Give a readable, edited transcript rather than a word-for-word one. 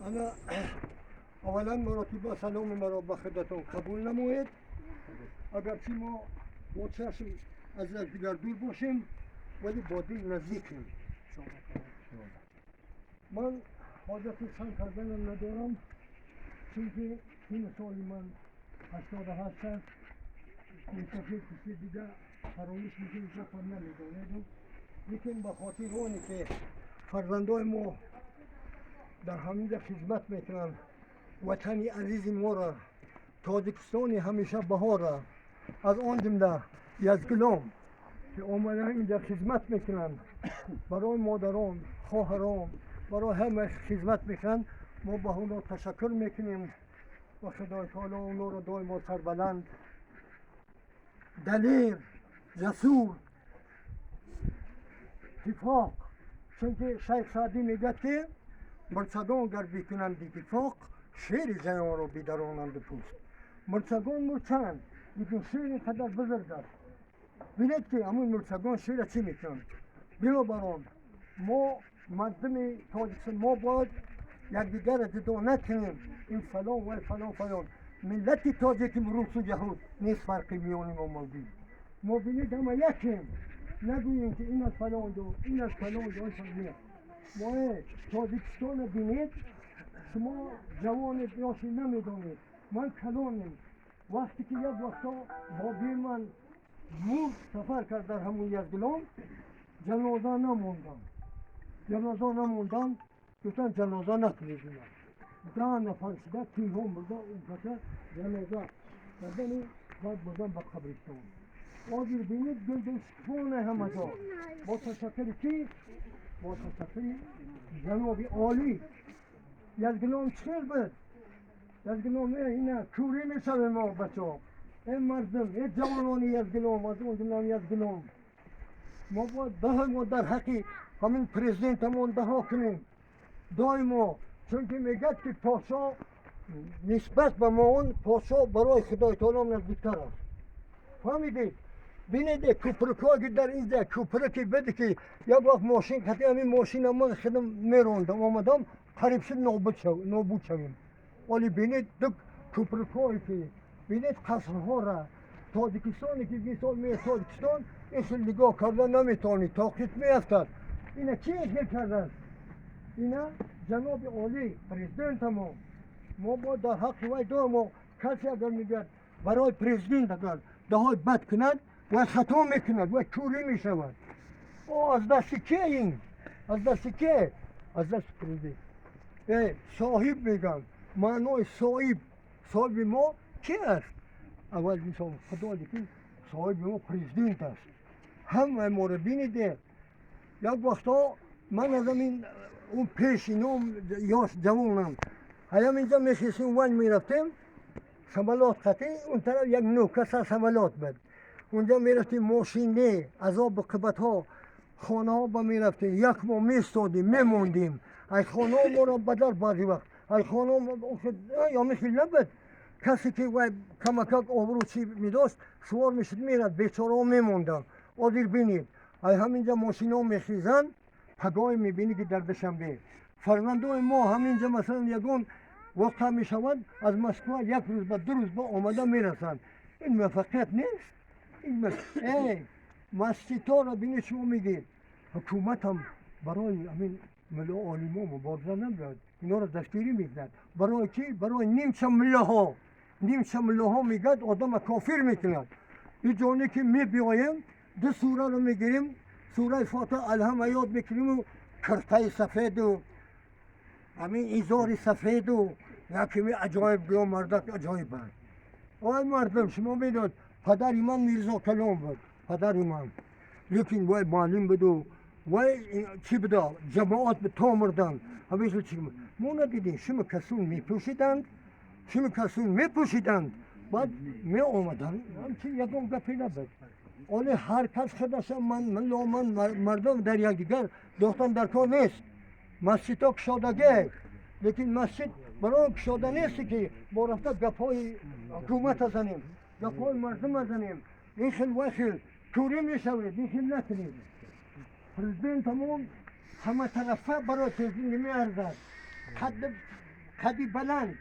انا اولا مراتب سلام مرا به خدمتتون قبول نمایید. اگرچه ما با چشم از یکدیگر دور باشیم ولی با دل نزدیکیم. من حاجت سن کردنم ندارم، چون این سال من 88 است. منتظر کسی دیگه فراموش میکنیم که خود نمیدانیم، لیکن به خاطر اونی که فرزندای ما در همینجا خدمت میکنن، وطن عزیز ما را، تاجیکستان همیشه بهار را، از آن جمله یزگلام که آمده اینجا خدمت میکنن، برای مادران، خواهران، برای همه خدمت میکنن. ما به اونا تشکر میکنیم و خدای تعالی اونا را دائما سربلند، دلیر، جسور، اتفاق. چون که شیخ سعدی میگه که مرچگان گر بکنند اتفاق، شیر جهان را بدرانند پوست. مرچگان مرچند، لیکن شیر اینقدر بزرگ است. ببینید که همون مرچگان شیر چی میکنند. بنابراین ما مردم تاجیکستان ما باید یکدیگر را جدا نکنیم. این فلان و فلان فلان. ملت تاجیک روس و یهود نیست فرقی میان ما موجود. ما بینید همه یکیم، نگوییم که این از فلان دو، این از فلان دو، این فلان. ما تاجیکستان بینید، شما جوان یاشی نمیدانید، من کلانیم. وقتی که یک وقتا بابی من مرد، سفر کرد در همون یزگلام، جنازه نموندم، جنازه نموندم. گفتن جنازه نکنید. اینا 10 نفر شده تیرها برده اون کسا جنازه کردن و بعد بردن به قبرستان. آجر بینید گل گل شکفانه همه جا. با تشکر کی؟ با تشکر جناب عالی. یزگلام چخیر بود؟ یزگلام اینا کوری میشویم ما بچه ها، این مردم، این جوانان یزگلام، از اون جمله یزگلام. ما باید ده ما در حقی همین پرزیدنتمون دها کنیم دائما، چون که میگد که پاشا نسبت به ما اون پاشا برای خدای تعالی نزدیکتر است. فهمیدید؟ بینید کوپرکا که در اینجا کوپرکی بده که یک وقت ماشین قطعی همین ماشین من خودم میروندم آمدم قریب شد نابود شویم. ولی بینید دو کوپرکایی که بینید قصرها را تاجیکستانی که 20 سال می تاجیکستان این خیلی نگاه کردن نمیتونی، طاقت میافتد. اینا کی خیلی کردن؟ اینا جناب عالی پرزیدنت ما. ما باید در حق وی دارم. کسی اگر میگه برای پرزیدنت اگر دهای بد کند و خطا میکند و کوری میشود. او از دست که این؟ از دست که؟ از دست پرزیدنت. صاحب میگن، معنای صاحب، صاحب ما کی است؟ اول مثال خدا لیکن صاحب ما پرزیدنت است. همه ما رو بینید. یک وقتا من از همین اون پیش اینام یاش جوانم هیم اینجا میخیسیم ون میرفتیم سمالات قطعی اون طرف یک نوکس سمالات بود. اونجا میرفتیم ماشین نه عذاب قبط ها خانه ها با میرفتیم یک ماه میستادیم میموندیم. ای خانه ها ما را بدر بعضی وقت ای خانه ها یا میخیل نبود. کسی که وای کمکک آبرو چی میداشت سوار میشد میرفت، بیچاره ها میموندن. آدیر بینید ای همینجا ماشین ها میخیزن پگاه میبینی که در دوشنبه فرزندان ما همینجا مثلا یگان واقع میشود از مسکو یک روز به 2 روز با آمده میرسند. این موفقیت نیست. این مسجدها را بینید شما میگید حکومت هم برای همین ملا عالما مبارزه نمیاد، اینا را دستگیری میکند. برای کی؟ برای نیمچه ملاها. نیمچه ملاها میگد آدم کافر میکند. این جانی که میبیاییم 2 سوره رو میگیریم، سوره فاتحه الهم یاد میکنیم و کرته سفید و همین ایزار سفید و یکی می عجایب گیا مردک عجایب هست. آی مردم شما میدونید Падари ман Мирзо Калон буд, падари ман. Лекин вай муаллим буду, вай чӣ буда, ҷамоат то мурдан. Ҳамеша чӣ мо надидем, шими касун мепӯшиданд, шими касун мепӯшиданд, баъд меомаданд, ҳамчин ягон гапе набуд. Оле ҳар кас худаша ман ман мардум дар якдигар дохтан дар кор нест. Масҷидҳо кушодагӣ, лекин масҷид барои он кушода несте, ки бо рафта гапҳои ҳукумата занем, гапҳои мардума занем. Ин хел вай хел кӯрӣ мешавед, ин хел накунед. Президентамон ҳаматарафа барои президент намеарзад. Қадди баланд.